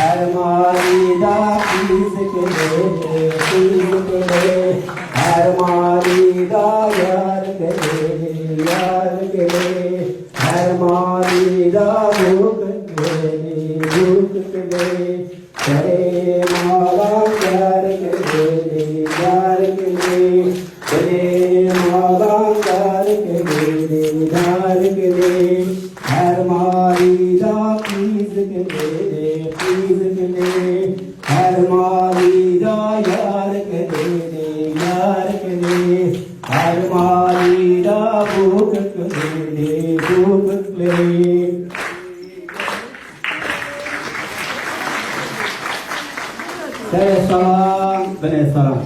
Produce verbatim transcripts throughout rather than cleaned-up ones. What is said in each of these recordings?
Her malî da qîzik lê, qîzik lê. Her malî da yarik lê, yarik lê. Her malî da bûkik lê, bûkik lê. Serê malan yarik lê, yarik lê. Serê malan yarik lê, yarik lê. Her malî da qîzik lê, qîzik lê. Her malî da yarik lê, yarik lê. Her malî da bûkik lê, bûkik lê. Serê salam, binê salam.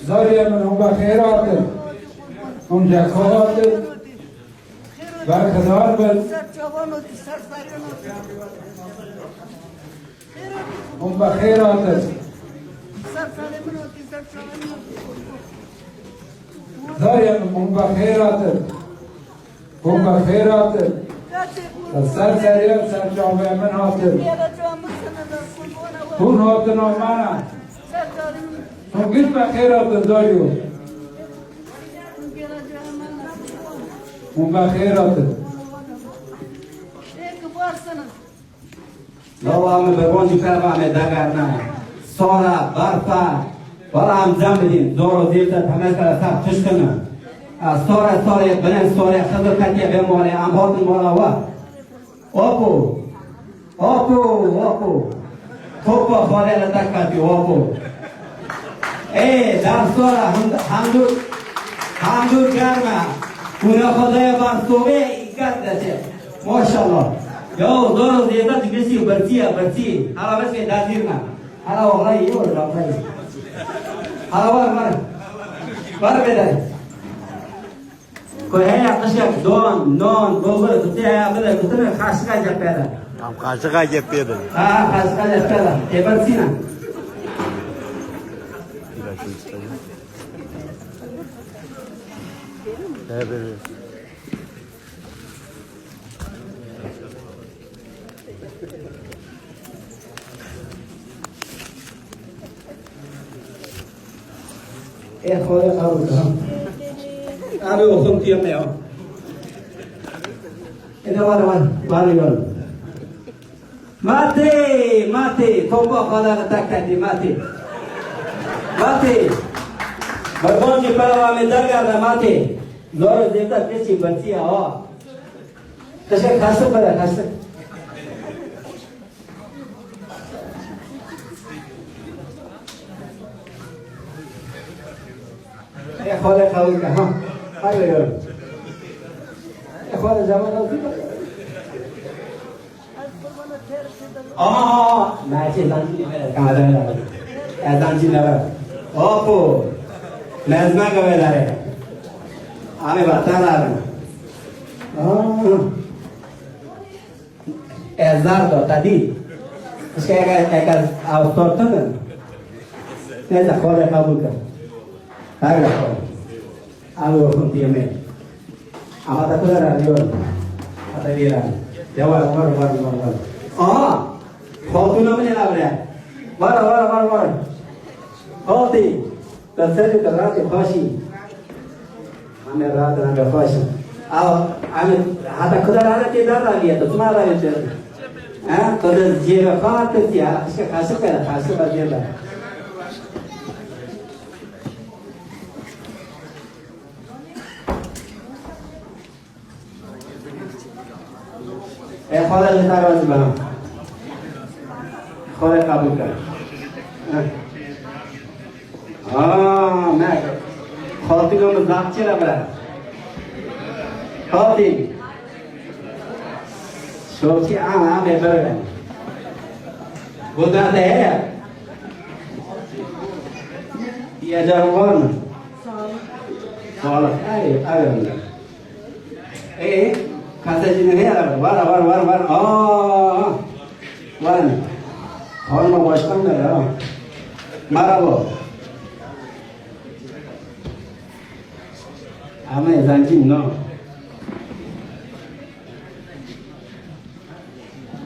Zariyê min, hûn bi xêr hatin. Hûn bi xêr hatin. Berxudar bin. Hûn bi xêr hatin. Zariyê min, hûn bi xêr hatin. Hûn bi xêr hatin. Ser serê, ser çavê min hatin. Hûn hatin amana. Hûn giş bi xêr hatin, Zariyo. Hûn bi xêr hatin. Lawa min berbancî peva me dagerna. Sora, berfa. Wala em cem bidîn. Zor û zêr te temel kere ser tiştine. A, sore, sore, binên sore, Xizir ketiye vê malê, em hatin mala we. Opo. Opo, opo. Topa xalê li te ketî, opo. Ê, der sore, hem, hem dûr, hem dûr germe. Kûne xwedaya bar sobê, îket dete. Maşallah. Ya, zor û zêr te tu giştî, birçî ye, birçî. Hela bes vê derdîr me. Hala wexlay iyi olur, wexlay. Hala var, var. Var beden. Ku heya qişek don, non, bulgur, kutu heya bide, kutu ne kaşık acep beden. Tam kaşık acep beden. Ha, kaşık acep beden. Eber sina. Evet. Ê Xwedê qebûl ke. Abi oxum tiye me ya. Ê de var, var, var, var. Matê, matê, topa xala te ketî, matê. Matê. Berbancî pera me dergerde, matê. Zor zêde keçî berçî ya. Teşekkür, kaçtık böyle, kaçtık. E, xale kalın, ha. Hayır, yok. E, xale zaman oldu. Aa, merkez zancı ne kadar? Kameraya da. E, zancı ne kadar? Opo. Mezme kameraya. Abi, batar abi. Aa. Ezar da, tadi. Îşte eka, eka avtortun. Neyse, xole kabul kir. Her xole. Abi oxum diyeme. Ama da kula radyo. Hata dira. Ya var, var, var, var, var. Aha! Xatuna min ela bire. Var, var, var, var. Hati. Te serê te ratê xweşî. Em ê rahat em ê xweş in. Ew, em ê heta ku de rahat tê der raviye, tu çima raviye tê? He? Tu de cêbe xwe tirsiya, xişke xaşiq kere, xaşiq be cêbe. Ê Xwedê li te razî be. Xwedê qebûl ke. Aa, me. Xaltî lo min zaf çêre bire. Xaltî. Şokî ama, ama bire. Bu da de heye. Ye carwan. Sağ ol. Sağ ol. Ay, ay. Ê, kase jî nehêya, wara, wara, wara, wara. Aa, wan. Horma başkan da ya. Merhaba. Ama zancî no.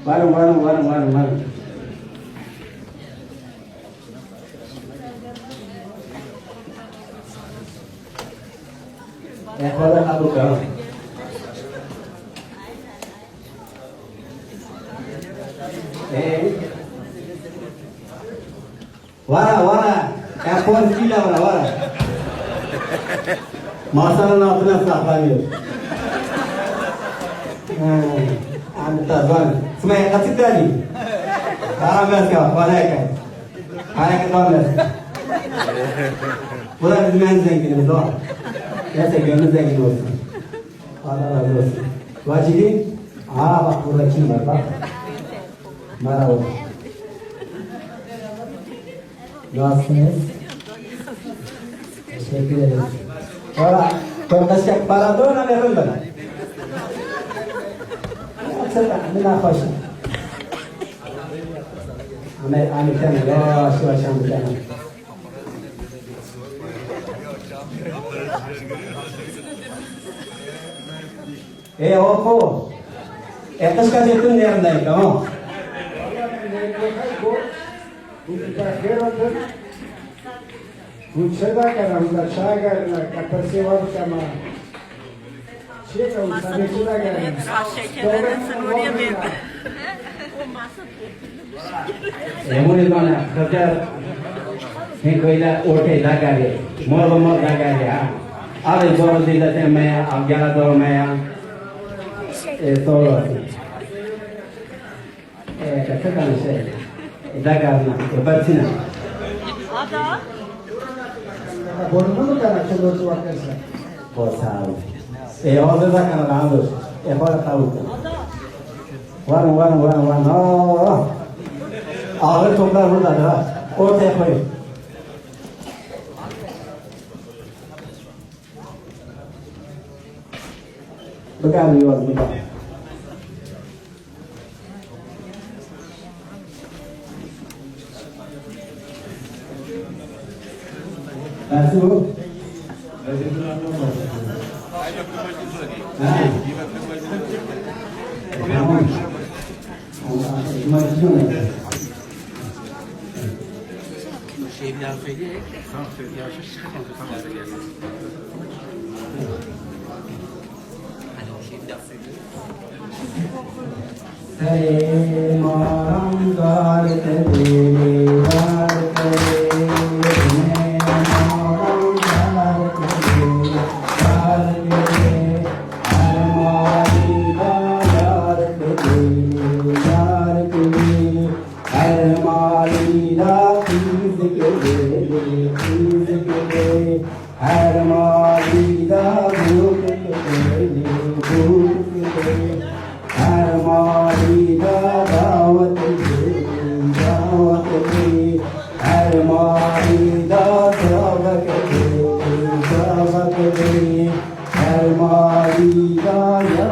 Werin, werin, werin, werin, werin. Ê, Xwedê qebûl ke. Ê. Were, were. Ê, xwar fîla were, were. Masana natine saxlanıyor. Ha, em tazan. Sima ya kaçı tali? Ara mes ya, bana ya. Ara kaçı tali? Bu da bizim en zenginimiz o. Neyse, gönlü zengin olsun. Allah razı olsun. Vacili? Aa, bak burada kim var, bak. Merhaba. Nasılsınız? Teşekkür ederiz. Valla, çok teşekkür. Maradona ve Ronaldo. Yoksa da, ne hoş. Ahmet, Ahmet, sen de, yavaş yavaş, Ahmet, sen de. Ê, oxo. Ê, qişka jê tu nêrneyê, tamam. Hûn çi dakin, hûn da çawa gerine, ke pirsê we bikema. Çi ke hûn sebê çi dakin? Şekerlerin sınırı yemeği. Emunê dane, Xizir, hin koyla ortê dagare, mor ve mor dagare, ha. Alê zor zîlete me ya, avgela zor me ya. E, zor olsun. E, kese kan şey, dagarna, e, bertina. Ada. Borunu mu kana çelo tu vakarsa? Bosa. E, o da kana da ando. E, para tau. Varın, varın, varın, varın. Aa! Ağır toplar burada da. Ortaya koyun. Bıkar bir yol, bıkar. Nasıl bu? Ha. Tamam. Şey bir daha söyleyeyim. Tamam, söyle. Yavaş yavaş çıkar. Tamam, söyle. Hadi o şeyi bir daha söyle. Serê maran dar kevê, dar kevê, binê maran dar kevê, dar kevê, her marî da dar kevê, dar kevê, her marî da qîz kevê, qîz kevê. Her marî da bûk dikê, bûk dikê. Her marî da dawet dikê, dawet dikê. Her marî da zavek dikê, zavek dikê. Her marî da ya